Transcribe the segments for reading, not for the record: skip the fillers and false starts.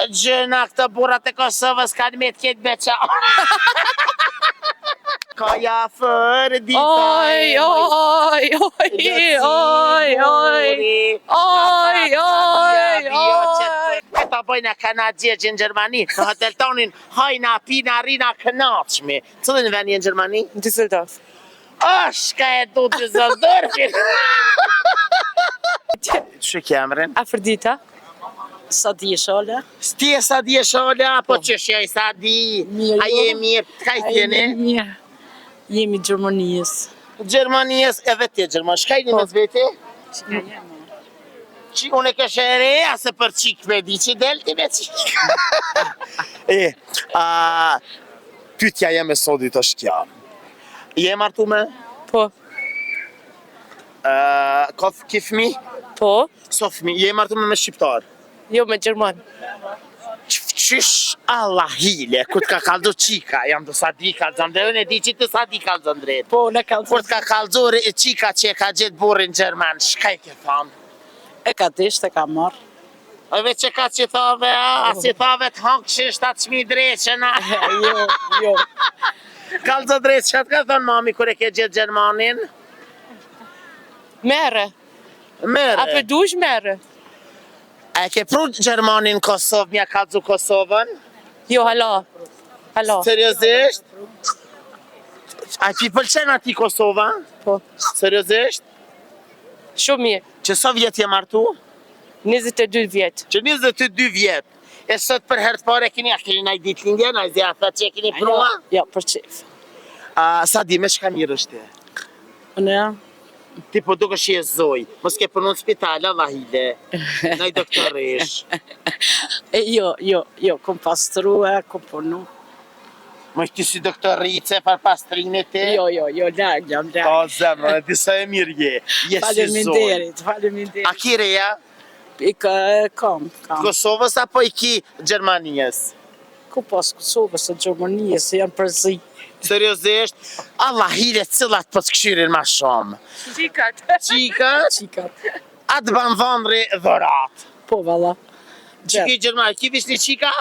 Gjyna këto burrat e Kosovës kanë met ketë beqa. Ka ja Afërdita Oj, oj, oj, oj, oj. Oj, oj, oj. E ta bojna kanadjegjë në Gjermani, në hotel tonin, hajna, pina, rina, kënaqmi. Cilin vend je në Gjermani? Düsseldorf. Është e du Düsseldorfin. Që ke emrin? Afërdita. Sa di Shala? Ti e sa di e Shala, apo po. qysh je sa di? Mirë, A je mirë? Ka i jeni? Mirë. Jemi Gjermanisë. Gjermanisë edhe ti Gjerman. Shka jeni mes veti? Çka jemi? Qi unë e keshe e reja se për qikë me di që del ti me qikë. e, a, pyetja jeme sodit është kjo. Je martu me? Po. A, ka ki fëmi? Po. Sa fëmi? Je martu me me shqiptar? Jo me gjerman. Qysh Allah hile, kur të ka kallzu qika, jam të sa di kallzon dhe unë e di që të sa di kallzon drejt. Po, në kallzon. Kur të ka kallzu e qika që e ka gjetë burrin gjerman, shka i ke thonë? E ka disht, e ka marrë. Edhe që ka që thave, a, a si thave të hangë që 7.000 dreqën, a? Jo, jo. Kallzo drejt, çka të ka thonë mami kur e ke gjetë gjermanin? Merre. Merre. A për dush merre. A e ke pru gjermanin në Kosovë, mja kallzu Kosovën? Jo, hala. Hala. Seriozisht? A ti pëlqen ati Kosova? Po. Seriozisht? Shumë mirë. Që sa vjet je martu? 22 vjet. Që 22 vjet. E sot për herë të parë e keni, a keni naj ditë lindje, naj zjafat që e keni prua? Jo, për qef. A, sa di, me shka mirë është ti? Unë, Ti po dukesh që je zoj, mos ke punu në spital, Allah hile, naj doktoresh. e jo, jo, jo, kom pastrua, kom punu. Mos ti si doktorice për pastrimit ti? Jo, jo, jo, larg jam, larg. Po, zemra, e di sa e mirë je, je si zoj. Faleminderit, faleminderit. A ki reja? I ka, kam, kam. Kosovës apo i ki Gjermanisë? Ku pas Kosovës e Gjermanisë janë përzi. Seriozisht? Allah hile cilat po të këshyrin ma shumë. Qikat. Qikat? Qikat. A të ban dhëndri dhorat. Po, valla. Qiki Gjermani, ki vish një qika?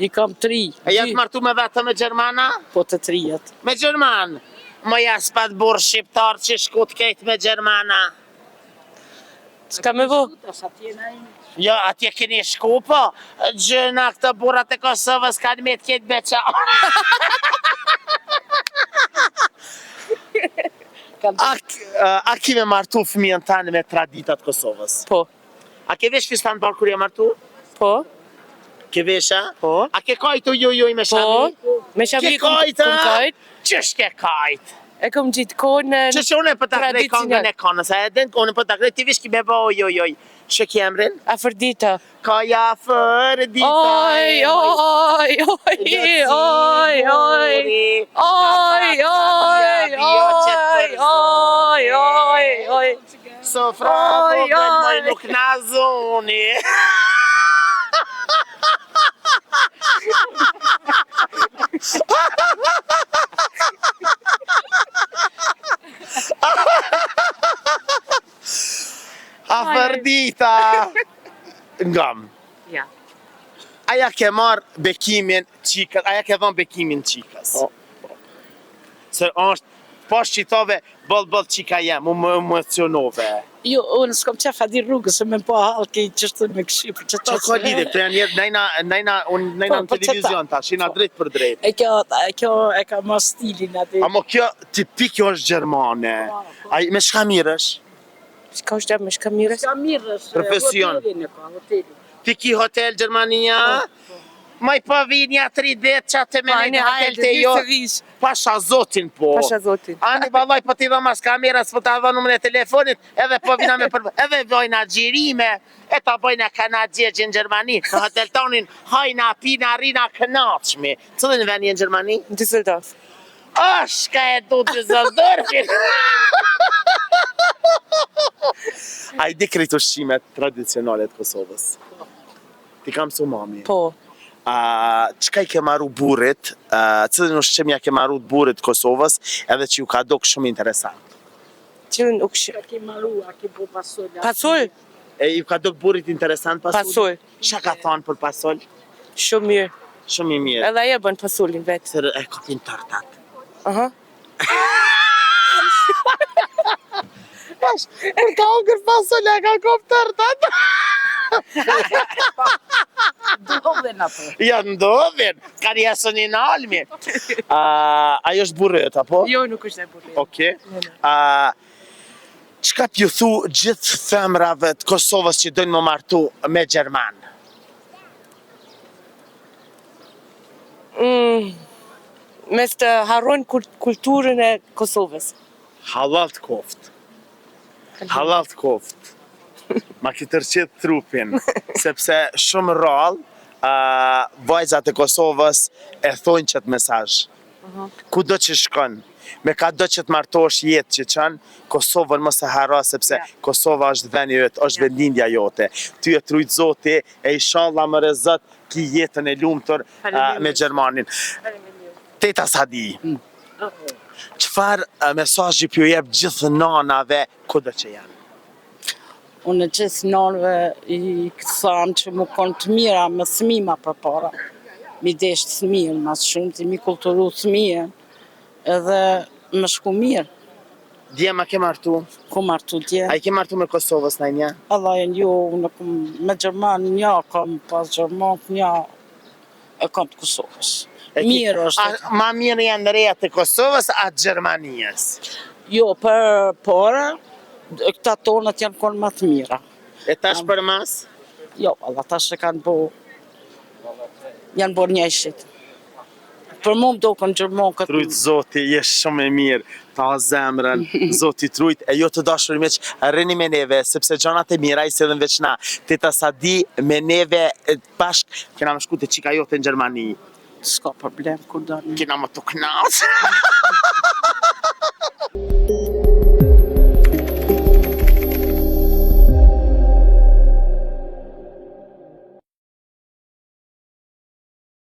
I kam tri. E janë të martu me vetëm me Gjermana? Po të trijat. Me Gjerman. Më jas pat burr shqiptar që shku të kejt me Gjermana. S'ka me bo. Jo, atje keni shku, po. Gjëna këto burrat e Kosovës kanë met ketë beqa. A, a ki me martu fëmijën tanë me traditat Kosovës? Po. A ke vesh fistan parë kur je martu? Po. Ke vesha? Po. A ke kajtu ju ju me Po. shami? Me shami Ke kajt, kom a? kajt. Qysh ke kajt? E kom gjitë konën. Që që unë e po ta krej Tradicional. kongën e konës, a e den unë po ta krej, ti vish ki me bo oj oj oj. Shë ki emrin? Afërdita. Ka ja Afërdita. Oj, oj, oj, oj, oj. Oj, oj, oj, oj, oj, oj. Sofra Oj, vogël, moj oj. nuk na zoni. Afërdita. Ngam. Ja. A ja ke marrë bekimin qikës, a ja ke dhënë bekimin qikës? Po. Se është, po shqitove, boll boll qika jem, u më emocionove. Jo, unë s'kom qef ati rrugës se me pa halki qështu me këshy për që Që ka lidhje, këto janë njerë, nejna, nejna, unë nejna Po, në për qëta. televizion tash, jena Po. drejt për drejt. E kjo, e kjo e ka ma stilin aty. Amo kjo tipik kjo është gjermane. Po, po. Ai me shka mirë është? S'ka është me shka mirë. Ka mirë është. Profesion. Hotelin e ka, hotelin. Ti ki hotel Gjermania? Po, Maj po vi një tri ditë që atë me Pa, nejtë një në hotel hajde, te mirë jo. se vish. Pasha zotin po. Pasha zotin. Ani vallaj po ti dha mas kamerës, po ta dha numrin e telefonit, edhe po vina me për, edhe vojna xhirime, e ta bojna kanadjegjë në Gjermani, në hotel tonin, hajna, pina, rina, kënaqmi. Cilin vend je në Gjermani? Düsseldorf. Është ka e du Düsseldorfin. A i di krejt ushqimet tradicionale të Kosovës? Ti kam mësu mami. Po. A, çka i ke maru burrit, a, cilin ushqim ja ke maru burrit të Kosovës, edhe që ju ka dok shumë interesant? Cilin ushqim? A ke maru, a ke bo pasul. Pasul? E ju ka dok burrit interesant pasul? Pasul. Çka ka thonë për pasul? Shumë mirë. Shumë i mirë. Edhe ajo bën fasulin vetë. Se e kopin tortat. Aha. Tash, kur ka hongër fasol, e ka kop tortat. Ndodhin ato. Ja, ndodhin. Ka një asë një nalmi. A, ajo është burri yt, apo? Jo, nuk është e burri. Okej. A, çka t'ju thu gjithë femrave të Kosovës që dojnë më martu me Gjerman? Mm, mes të harrojnë kulturën e Kosovës. Hallall të koft. Hallall të koft. Ma ki tërqit trupin, sepse shumë rrallë uh, vajzat e Kosovës e thojnë qëtë mesazh. Kudo që shkon, me ka do që të martosh jetë që qënë, Kosovën mos e harro sepse Ja. Kosova është veni yt, është vendlindja jote. Ty e t'rujt Zoti e inshallah më rezot ki jetën e lumtur uh, Faleminderit. me Gjermanin. Teta Sadi, çfarë uh, mesazhi pju jep gjithë nanave kudo që janë? Unë gjithë nanëve i thamë që mu konë të mira me thmi ma përpara. Mi desh thmijën ma së shumti, mi kulturu thmijën, edhe me shku mirë. Dje ma ke martu? Ku martu dje. A i ke martu me Kosovës në një? Allah e jo, unë kom me Gjerman një, kam pas Gjerman një, e kam të Kosovës. E ki- Mirë është. A, ma mirë janë rejat e Kosovës a të Gjermanisë? Jo, për para, këta tonat janë konë ma të mira. E tash për mas? Jo, valla, tash e kanë bo, janë bo njëshit. Për mu më do kënë Gjerman këtë. Trujt Zoti, je shumë e mirë, ta zemrën, Zoti trujt, e jo të dashur miq, rrini me neve, sepse gjanat e mira i sjellin veç na. Teta Sadi me neve e, bashk, kena më shku te çika jote në Gjermani. S'ka problem, kur do. Kena më të knaq.